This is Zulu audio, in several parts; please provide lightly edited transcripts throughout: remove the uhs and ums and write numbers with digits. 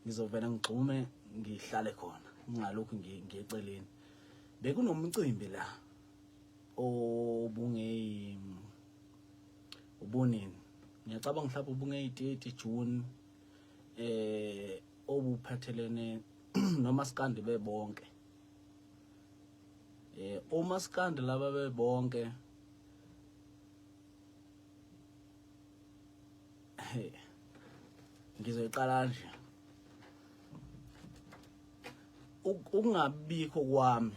Ngizovela ngigxume ngihlale khona ngingalokhu ngiyeceleni. Bekunomcimbi la obungeyi ubunini, ngiyacabanga mhlawumbe ubungeyi-30 June, obuphathelene nomaskandi bebonke. Omaskandi laba bebonke, ngizoyiqala nje ukungabikho kwami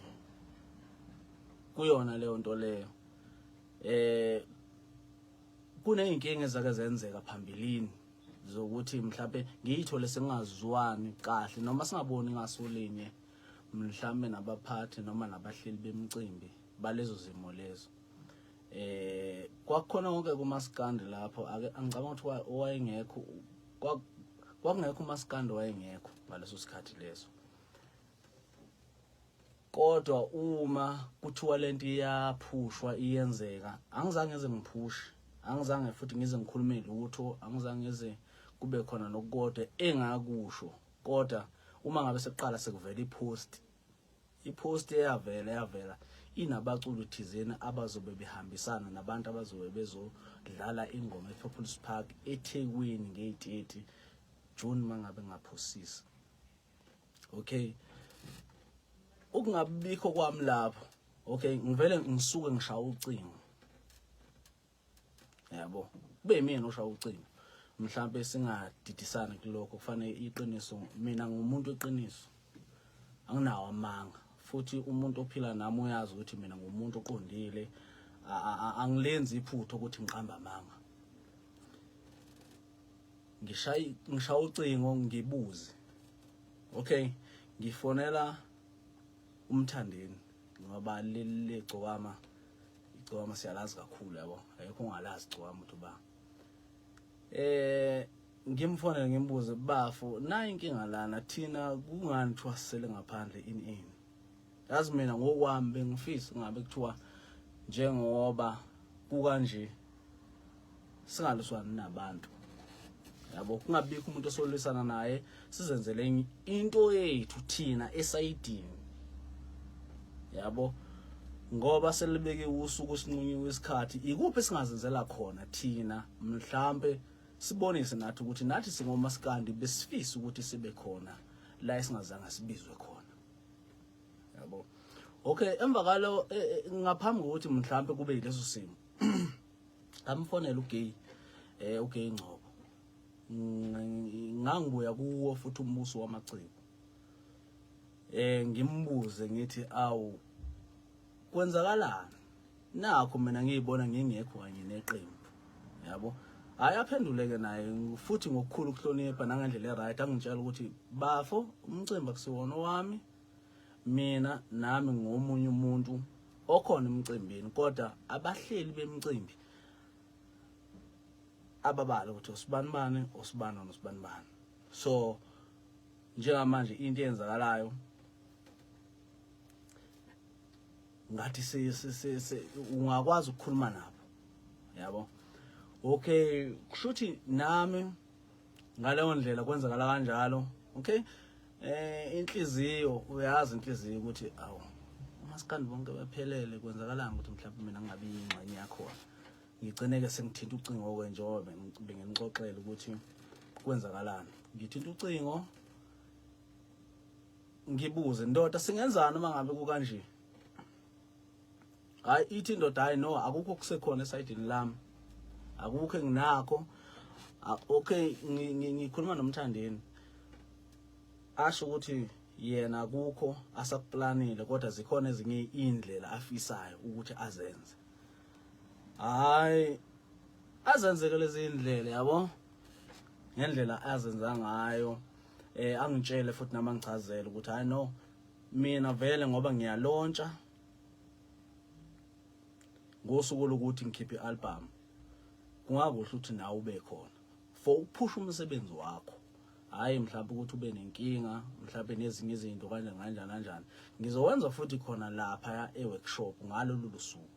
kuyona leyo nto leyo. Kuneyinkinga ezake zenzeka phambilini zokuthi mhlawumbe ngiyithole singazwani kahle noma singaboni ngasolinye mhlawumbe nabaphathi noma nabahleli bemicimbi balezo zimo lezo. Kwakukhona konke kumaskandi lapho, ake angicabanga ukuthi owayengekho, kwakungekho umaskandi owayengekho ngaleso sikhathi leso. Kodwa uma kuthiwa lento iyaphushwa iyenzeka, angizange ngize ngiphushe, angizange futhi ngize ngikhulume lutho, angizange ngize kube khona nokukodwa engakusho. Kodwa uma ngabe sekuqala sekuvela ipost, ipost eyavela yavela inabaculi thizeni abazobe behambisana nabantu abazobe bezodlala ingoma ePeople's Park eThekwini ngeyi-30 June mangabe ngaphosisa. Okay, ukungabikho kwami lapho, okay, ngivele ngisuke ngishaya ucingo, yabo, kube yimina oshaya ucingo. Mhlambe singadidisani kulokho, kufanele iqiniso. Mina ngumuntu weqiniso, anginawo amanga, futhi umuntu ophila nami uyazi ukuthi mina ngumuntu oqondile, angilenzi iphutha ukuthi ngiqamba amanga. Ngishaya ngishaya ucingo ngibuze, okay, ngifonela uMthandeni ngoba leli gcokama, igcokama siyalazi kakhulu, yabo, ayikho ongalazi igcokama ukuthi uba. Ngimfonele ngimbuze, bafo, nayi inkinga lana, thina kungani kuthiwa sisele ngaphandle in in yazi mina ngokwami bengifisa ngabe kuthiwa njengoba kukanje singalwisani nabantu, yabo, kungabikho umuntu osolwisana naye, sizenzele into yethu thina esayidini, yabo, ngoba selibeke usuku, sinqunyiwe isikhathi, ikuphi esingazenzela khona thina, mhlambe sibonise nathi ukuthi nathi singomaskandi, besifisa ukuthi sibe khona la esingazange sibizwe khona, yabo. Okay, emva kalo, ngaphambi kokuthi mhlambe kube yileso simo, ngamfonela uGay, uGay Ngcobo, ngangibuya kuwo futhi umbuso wamaciko, ngimbuze ngithi, awu, kwenzakalani nakho mina ngiyibona ngingekho kanye neqembu, yabo? Hayi, aphenduleke naye futhi ngokukhulu ukuhlonipha nangendlela eright, angitshela ukuthi, bafo, umcimbi akusiwona owami mina, nami ngomunye umuntu okhona emcimbini, kodwa abahleli bemcimbi ababala ukuthi usibani bani, usibani nosibani bani. So njengamanje into eyenzakalayo ngathi se ungakwazi ukukhuluma nabo, yabo. Okay, kushuthi nami ngaleyo ndlela kwenzakala kanjalo. Okay, inhliziyo, uyazi inhliziyo ukuthi awu, umaskandi bonke baphelele, kwenzakalani ukuthi mhlawumbe mina ngingabi ingxenye yakhona? Ngigcineke sengithinta ucingo ke, njengoba benginixoxela ukuthi kwenzakalani. Ngithinta ucingo ngibuze, ndoda, singenzani uma ngabe kukanje? Hayi, ithi indoda, hayi no, akukho kusekhona esayidini lami, akukho enginakho. Okay, ngikhuluma noMthandeni, asho ukuthi yena akukho asakuplanile, kodwa zikhona ezinye indlela afisayo ukuthi azenze. Hayi, azenzeke lezi indlela, yabo, ngendlela azenza ngayo. Angitshele futhi nama ngichazele ukuthi hayi no, mina vele ngoba ngiyalontsha ngosuku lokuthi ngikhiphe ialbum, kungakuhle ukuthi nawe ube khona for ukuphusha umsebenzi wakho, hayi mhlawumbe ukuthi ube nenkinga mhlawumbe nezinye izinto kanjani kanjani kanjani. Ngizowenza futhi khona lapha e-workshop ngalolu suku,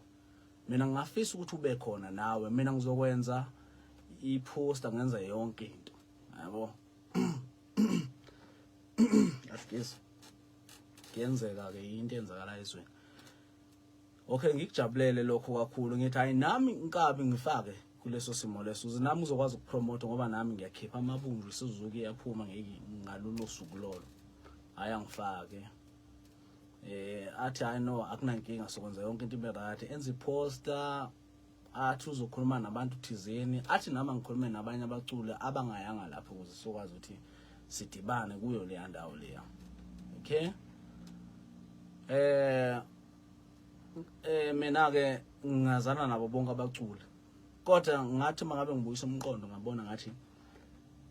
mina ngingafisa ukuthi ube khona nawe, mina ngizokwenza i-poster, ngenza yonke into, yabo. Asigezi. Kuyenzeka ke into eyenzakala ezweni. Okay, ngikujabulele lokho kakhulu, ngithi hayi nami inkabi ngifake kuleso simo leso uze nami uzokwazi ukupromote ngoba nami ngiyakhipha amabunju iSuzuki iyaphuma ngalolo suku lolo. Hayi angifake. Athi hayi no, akunankinga, sokwenza yonke into ibe right. Enza iposter, athi uzokhuluma nabantu thizeni, athi nami ngikhulume nabanye abaculi abangayanga lapho ukuze sokwazi ukuthi sidibane kuyo leya ndawo leya. Okay, mina ke ngingazana nabo bonke abaculi, kodwa ngathi mangabe ngibuyisa umqondo ngabona ngathi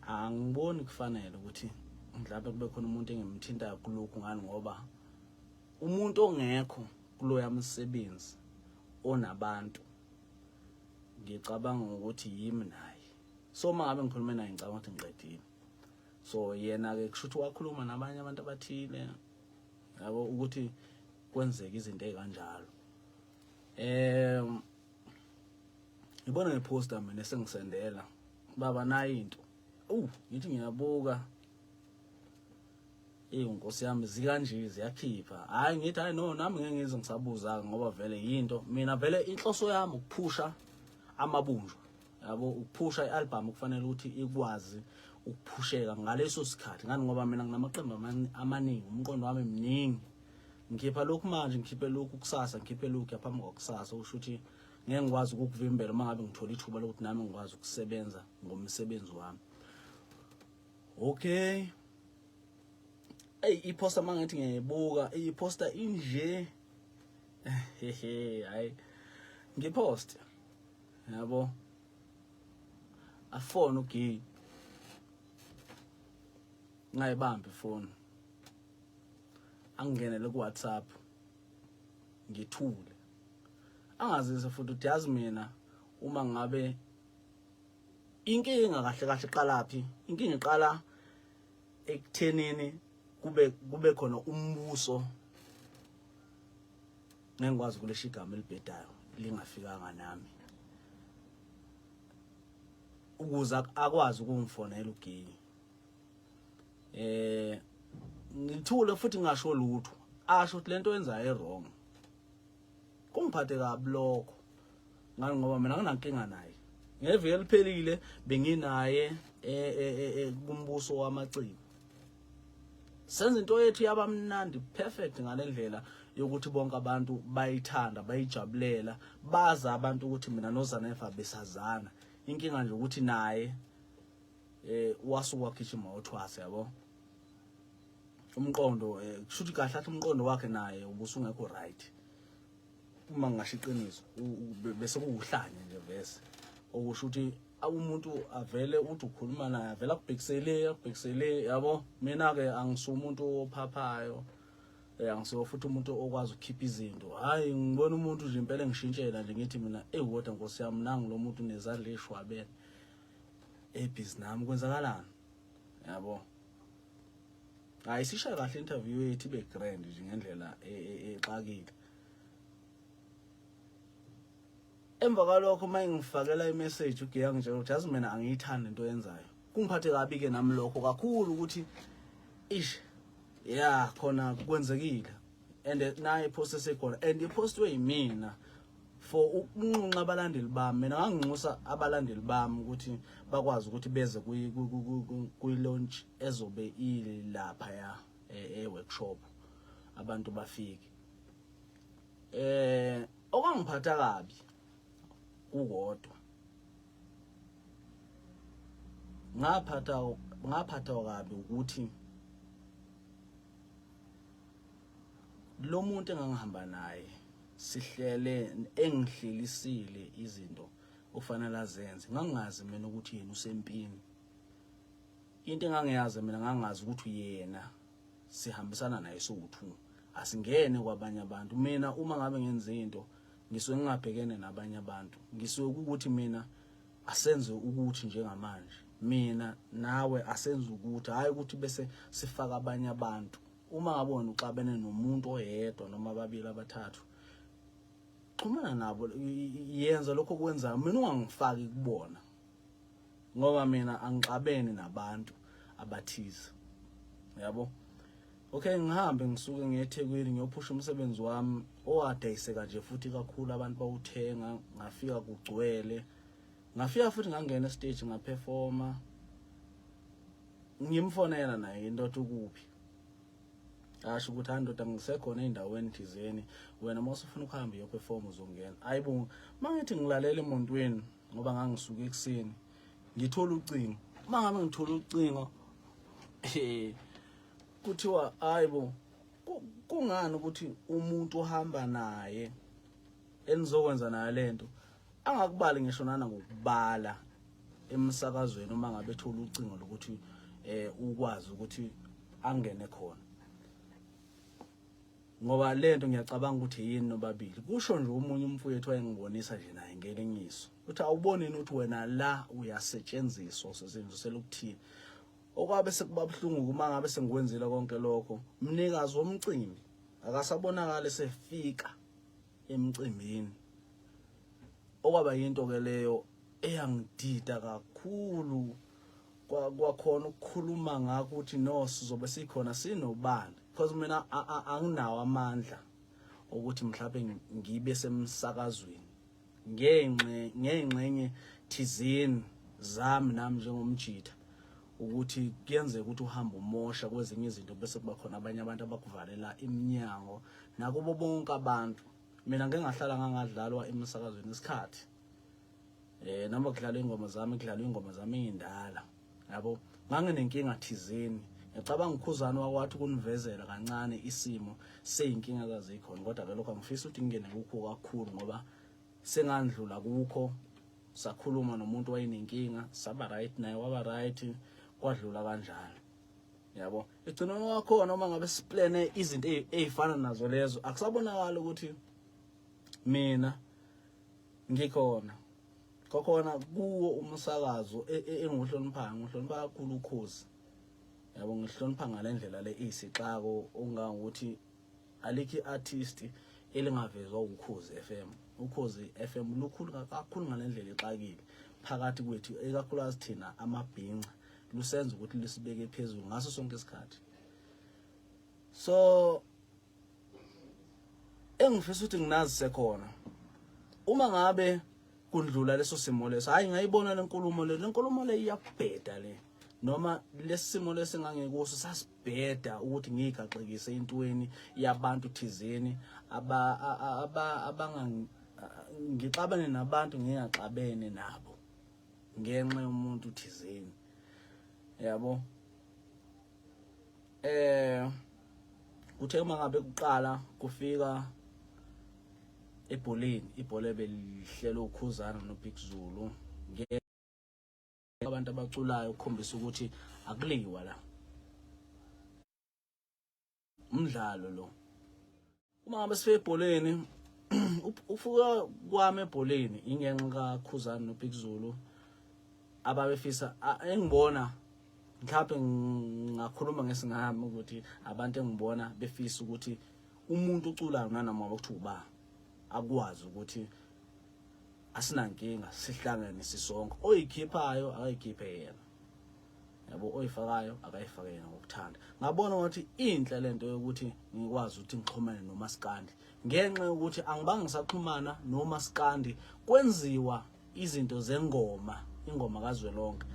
angiboni kufanele ukuthi mhlawumbe kube khona umuntu engimthintayo kulokhu. Ngani? Ngoba umuntu ongekho kuloya msebenzi onabantu, ngicabanga ukuthi yimi naye. So uma ngabe ngikhulume naye, ngicabanga ukuthi ngiqedile. So yena ke kusho ukuthi wakhuluma nabanye abantu abathile, yabo, ukuthi kwenzeka izinto ezikanjalo. Ngibona ngeposter mina esengisendela, baba nayi into. Ngithi ngiyabuka, eh nkosi yami, zikanje ziyakhipha. Hayi, ngithi hayi no, nami ngeke ngize ngisabuza ngoba vele yinto mina vele inhloso yami ukuphusha amabunjwa, yabo, ukuphusha ialbum kufanele ukuthi ikwazi ukuphusheka ngaleso sikhathi. Ngani? Ngoba mina nginamaqembu amaningi, umqondo wami mningi, ngikhipha lokhu manje, ngikhiphe lokhu kusasa, ngikhiphe lokhu yaphambi kwakusasa. Usho ukuthi ngeke ngikwazi ukukuvimbela uma ngabe ngithola ithuba lokuthi nami ngikwazi ukusebenza ngomsebenzi wami. Okay, ey, iposter mangithi ngiyayibuka iposter inje, hehe, hayi ngipost, yabo, afone uGay, ngayibambi ifoni, angingenele ku WhatsApp, ngithule, angazise futhi uthi yazi mina uma ngabe inkinga kahle kahle iqala phi. Inkinga iqala ekuthenini kube khona umbuso, ngeke ngikwazi kulesha igama elibhedayo lingafikanga nami, ukuze akwazi ukungifonela uGay. Ngithule futhi ngingasho lutho, asho ukuthi lento yenzayo wrong. Kungiphathe kabi lokho. Ngani? Ngoba mina nginankinga naye. Ngeviki eliphelile benginaye kumbuso wamaciko, senza into yethu yabamnandi perfect ngalendlela yokuthi bonke abantu bayithanda, bayijabulela, baza abantu ukuthi mina noZanefa besazana. Inkinga nje ukuthi naye wasuka wagijima uthwasa, yabo, umqondo kusho ukuthi kahle athi umqondo wakhe naye ubusungekho right. Uma ngingasho iqiniso, bese kuwuhlanya nje vese, okusho ukuthi umuntu avele uthi ukhuluma naye avele akubhekisele, akubhekisele, yabo. Mina ke angisuye umuntu ophaphayo, angisuye futhi umuntu okwazi ukukhipha izinto. Hayi, ngibona umuntu nje impela engishintshela nje, ngithi mina eyi kodwa nkosi yami, nangu lo muntu nezandla eshwabene ebhizi nami, kwenzakalani, yabo? Hayi, sishaye kahle interview yethu ibe grand nje ngendlela exakile. Emva kwalokho uma ngifakela imessage uGeya, ngitshela ukuthi yazi mina angiyithandi into oyenzayo. Kungiphathe kabi ke nami lokho kakhulu ukuthi ish, ya, khona kwenzekile and naye ipost esekhona and ipostwe yimina for ukunxunxa abalandeli bami. Mina nganginxusa abalandeli bami ukuthi bakwazi ukuthi beze kwi-launch ezobe ilapha ya e-workshop, abantu bafike. Okwangiphatha kabi kukodwa, ngaphatha kabi ukuthi lo muntu engangihamba naye sihlele, engihlelisile izinto ofanele azenze, ngangingazi mina ukuthi yena usempini. Into engangiyazi mina, ngangazi ukuthi yena sihambisana naye sowu-two, asingene kwabanye abantu. Mina uma ngabe ngenza into ngisuke ngingabhekene nabanye abantu, ngisuke ukuthi mina asenze ukuthi njengamanje mina nawe asenze ukuthi, hayi ukuthi bese sifaka abanye abantu. Uma ngabe wena uxabene nomuntu oyedwa noma ababili, abathathu, xhumana nabo, yenza lokho okwenzayo, mina ungangifaki kubona ngoba mina angixabene nabantu abathize, yabo. Okay, ngihambe ngisuke ngiye eThekwini ngiyophusha umsebenzi wami owadayiseka nje futhi kakhulu, abantu bawuthenga. Ngafika kugcwele, ngafika futhi ngangena estage ngaperforma. Ngimfonela naye indoda, ukuphi? Asho ukuthi, hayi ndoda, ngisekhona ey'ndaweni thizeni, wena uma usufuna ukuhamba uyoperforma uzongena. Hayi bo, uma ngithi ngilalela emontweni, ngoba ngangisuka ekuseni, ngithola ucingo. Uma ngabe ngithola ucingo, kuthiwa hayi bo, kungani ukuthi umuntu ohamba naye enizokwenza naye lento angakubali ngisho nana ngokubala emsakazweni uma ngabe ethola ucingo lokuthi ukwazi ukuthi angene khona, ngoba lento ngiyacabanga ukuthi yini nobabili. Kusho nje omunye umfowethu wayengibonisa nje naye ngelinye iso, uthi awuboni ukuthi wena la uyasetshenziswa, usetshenzisela ukuthini? Okwabe sekuba buhlungu uma ngabe sengikwenzile konke lokho, mnikazi womcimbi akasabonakala esefika emcimbini. Okwaba yinto ke leyo eyangidida kakhulu, kwakhona ukukhuluma ngakho ukuthi no, sizobe sikhona sinobani, because mina anginawo amandla ukuthi mhlawumbe ngibe semsakazweni ngengxenye thizeni zami nami njengomjitha, ukuthi kuyenzeka ukuthi uhambe umosha kwezinye izinto, bese kuba khona abanye abantu abakuvalela iminyango nakubo bonke abantu. Mina ngeke ngahlala ngangadlalwa emsakazweni isikhathi, noma kudlalwa ingoma zami, kudlalwa ingoma zami ey'ndala, yabo. Nganginenkinga thizeni, ngiyacabanga uKhuzani wakwathi ukunivezela kancane isimo sey'nkinga zazikhona, kodwa-ke lokho angifisi ukuthi ngingene kukho kakhulu ngoba sengandlula kukho. Sakhuluma nomuntu wayenenkinga, saba right naye, waba right, kwadlula kanjalo, yabo. Egcineni wakhona, uma ngabe siplane izinto ey'fana nazo lezo, akusabonakala ukuthi mina ngikhona kokhona kuwo umsakazo engiwuhloniphayo. Ngihlonipha kakhulu uKhozi, yabo, ngihlonipha ngale ndlela le iyisixako ongangokuthi alikho i-artist elingavezwa uKhozi FM. UKhozi FM lukhulu kakhulu ngale ndlela exakile phakathi kwethu, ikakhulukazi thina amabhinca, lusenza ukuthi lusibeke phezulu ngaso sonke isikhathi. So engifisa ukuthi nginazise khona, uma ngabe kundlula leso simo leso, hayi, ngayibona lenkulumo le, lenkulumo le iyabheda le, noma lesimo lesingangekuso sasibheda ukuthi ngiyigaxekise intweni yabantu thizeni aba aba abanga ngixabane nabantu ngingaxabene nabo ngenxa yomuntu thizeni, yabo. Kuthe uma ngabe kuqala kufika ebholeni, ibhola ebelihlelo uKhuzana noBig Zulu, abantu abaculayo, ukukhombisa ukuthi akuliwa la, umdlalo lo. Uma ngabe sifike ebholeni, ufika kwami ebholeni ingenxa kaKhuzana noBig Zulu ababefisa engibona, mhlawumbe ngingakhuluma ngesingami ukuthi abantu engibona befisa ukuthi umuntu oculayo nanoma kuthiwa uba akwazi ukuthi asinankinga, sihlangene sisonke, oyikhiphayo akayikhiphe yena, yabo, oyifakayo akayifake yena ngokuthanda. Ngabona ukuthi inhle lento yokuthi ngikwazi ukuthi ngixhumane nomaskandi, ngenxa yokuthi angibange ngisaxhumana nomaskandi, kwenziwa izinto zengoma, ingoma kazwelonke.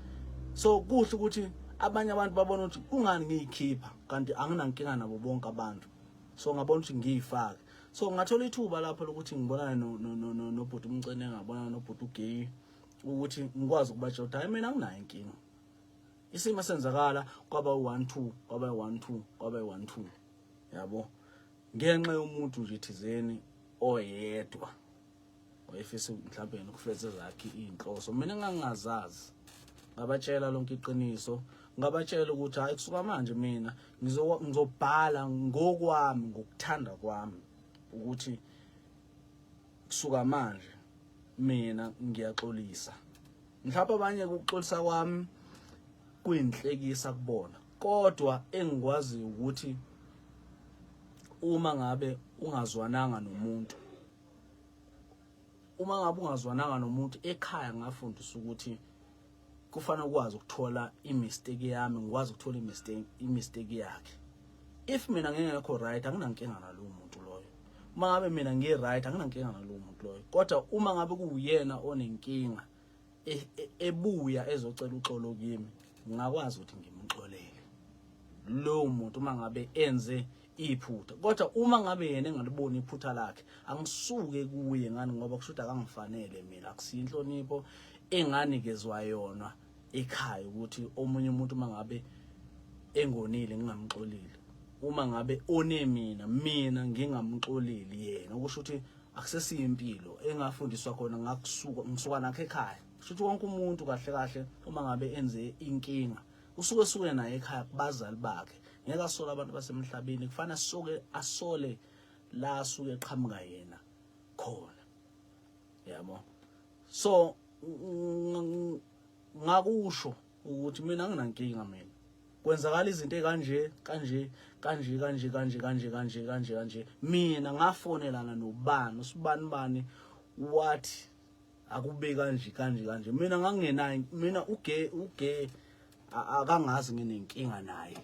So kuhle ukuthi abanye abantu babona ukuthi kungani ngiyikhipha kanti anginankinga nabo bonke abantu. So ngabona ukuthi ngiyifake. So ngathola ithuba lapho lokuthi ngibonane nobhuti umcene, ngabonana nobhuti uGay, ukuthi ngikwazi ukubatshela ukuthi hayi, mina anginayo inkinga, isimo esenzakala kwaba u-1 2, kwaba u-1 2, kwaba u-1 2, yabo, ngenxa yomuntu nje thizeni oyedwa wayefisa mhlawumbe yena ukufeza zakhe iy'nhloso, mina engangingazazi. Ngabatshela lonke iqiniso, ngabatshela ukuthi hayi, kusuka manje mina ngizobhala ngokwami, ngokuthanda kwami, ukuthi kusuka manje mina ngiyaxolisa. Mhlawumbe abanye ukuxolisa kwami kuyinhlekisa kubona, kodwa engikwaziyo ukuthi uma ngabe ungazwananga nomuntu, uma ngabe ungazwananga nomuntu ekhaya, ngafundisa ukuthi kufanele ukwazi ukuthola imistake yami, ngikwazi ukuthola imistake yakhe. If mina ngingekho right, anginankinga nalowo muntu loyo. Uma ngabe mina ngi-right, anginankinga nalowo muntu loyo. Kodwa uma ngabe kuwuyena onenkinga ebuya ezocela uxolo kimi, ngingakwazi ukuthi ngimxolele lowo muntu uma ngabe enze iphutha. Kodwa uma ngabe yena engaliboni iphutha lakhe, angisuke kuye ngani, ngoba kusho ukuthi akangifanele mina. Akusiyo inhlonipho enganikezwa yona ekhaya ukuthi omunye umuntu uma ngabe engonile ngingamxoleli, uma ngabe one mina, mina ngingamxoleli yena. Okusho ukuthi akusesiyimpilo engafundiswa khona, ngakusuka ngisuka nakho ekhaya. Kusho ukuthi wonke umuntu kahle kahle uma ngabe enze inkinga usuke suke naye ekhaya kubazali bakhe, ngeke asole abantu basemhlabeni. Kufanele asuke asole la asuke eqhamuka yena khona, yabo. So ngakusho ukuthi mina anginankinga, mina kwenzakala izinto ekanje kanje kanje kanje kanje kanje kanje kanje kanje. Mina ngafonelana nobani, usibani bani, wathi akube kanje kanje kanje. Mina ngangingenayo, mina uge akangazi nginenkinga naye,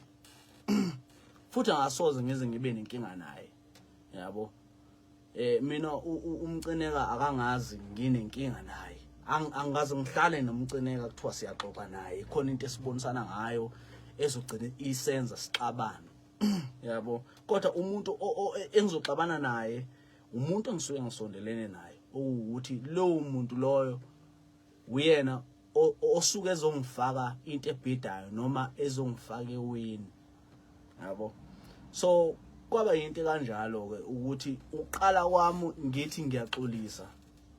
futhi angasoze ngize ngibe nenkinga naye, yabo. Mina uMcineka akangazi nginenkinga naye. Angikaze ngihlale noMcineka kuthiwa siyaxoxa naye, khona into esibonisana ngayo ezogcina isenza sixabane, yabo. Kodwa umuntu engizoxabana naye umuntu engisuke ngisondelene naye, okuwukuthi lowo muntu loyo uyena osuke ezongifaka into ebhidayo noma ezongifaka eweni, yabo. So kwaba yinto kanjalo ke ukuthi uqala kwami ngithi ngiyaxolisa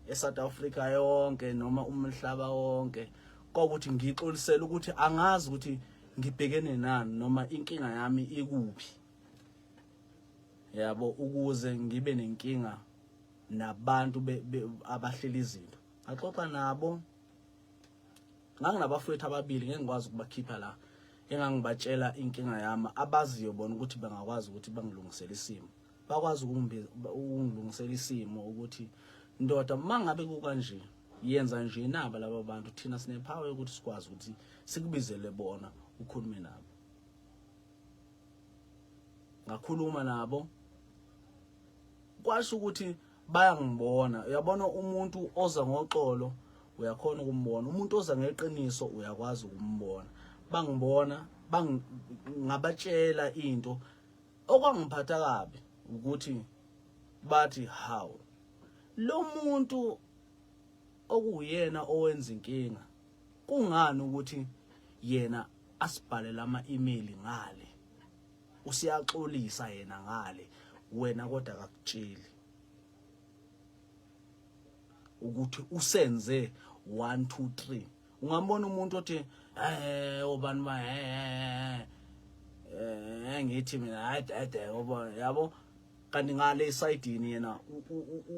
eSouth Africa yonke noma umhlaba wonke, kwakuthi ngixolisela ukuthi angazi ukuthi ngibhekene nani noma inkinga yami ikuphi, yabo, ukuze ngibe nenkinga nabantu abahleli izinto. Ngaxoxa nabo, nganginabafowethu ababili, ngeke ngikwazi ukubakhipha la, engangibatshela inkinga yami, abaziyo bona ukuthi bangakwazi ukuthi bangilungisele isimo. Bakwazi ukungilungisela isimo ukuthi ndoda, uma ngabe kukanje, yenza nje, naba laba bantu, thina sinepower yokuthi sikwazi ukuthi sikubizele bona, ukhulume nabo. Ngakhuluma nabo, kwasho ukuthi bayangibona. Uyabona, umuntu oza ngoxolo uyakhona ukumbona, umuntu oza ngeqiniso uyakwazi ukumbona. Bangibona, ngabatshela into. Okwangiphatha kabi ukuthi bathi, hawu, lo muntu okuwuyena owenza inkinga, kungani ukuthi yena asibhalele ama-email ngale, usiyaxolisa yena ngale, wena kodwa akakutsheli ukuthi usenze 1 2 3? Ungambona umuntu othi obani ba ngithi mina hayi dede, obona, yabo. Kanti ngale esayidini yena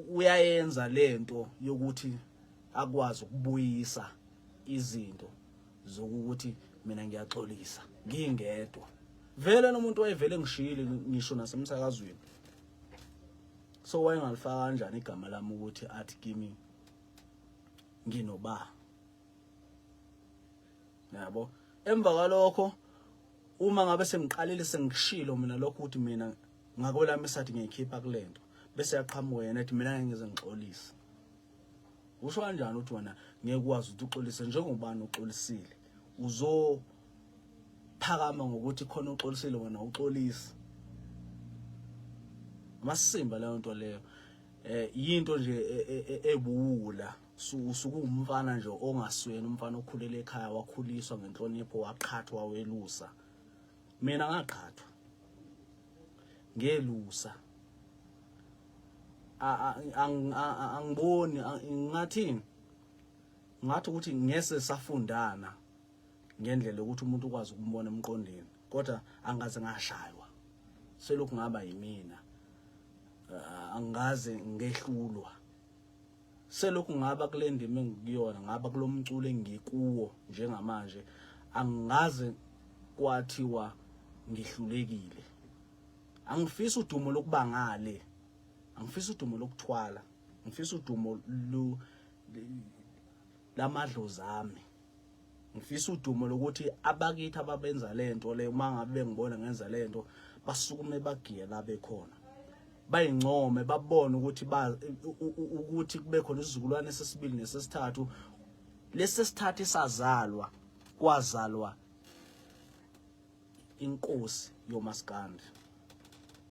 uyayenza lento yokuthi akwazi ukubuyisa izinto zokuthi mina ngiyaxolisa ngingedwa. Vele nomuntu wayevele ngishiyile ngisho nasemsakazweni, so wayengalifaka kanjani igama lami ukuthi athi kimi nginoba, yabo? Emva kwalokho, uma ngabe sengiqalile sengishilo mina lokho ukuthi mina ngakwelami sathi ngiyikhipha kulento, bese yaqhamuka yena ethi mina ngeke ngize ngixolise. Usho kanjani ukuthi wena ngeke ukwazi ukuthi uxolise? Njengobani uxolisile? Uzophakama ngokuthi khona uxolisile, wena uxolisa amasimba. Leyo nto leyo yinto nje ebuwula. Usuke umfana nje ongasweni, umfana okhulele ekhaya, wakhuliswa ngenhlonipho, waqhathwa, welusa. Mina ngaqhathwa, ngelusa. Angiboni ngathini, ngathi ukuthi ngese safundana ngendlela yokuthi umuntu ukwazi ukumbona emqondweni, kodwa angaze ngashaywa, selokhu ngaba yimina angaze ngehlulwa, selokhu ngaba kule ndima engikuyona, ngaba kulomculo engikuwo njengamanje, angaze kwathiwa ngihlulekile. Angifisi udumo lokuba ngale, angifisi udumo lokuthwala, ngifisa udumo lamadlozi ami. Ngifisa udumo lokuthi abakithi ababenza lento le, uma ngabe bengibona ngenza lento, basukume bagiye la bekhona, bayincome, babone ukuthi ba ukuthi kube khona isizukulwane sesibili nesesithathu. Lesesithathu esazalwa, kwazalwa inkosi yomaskandi.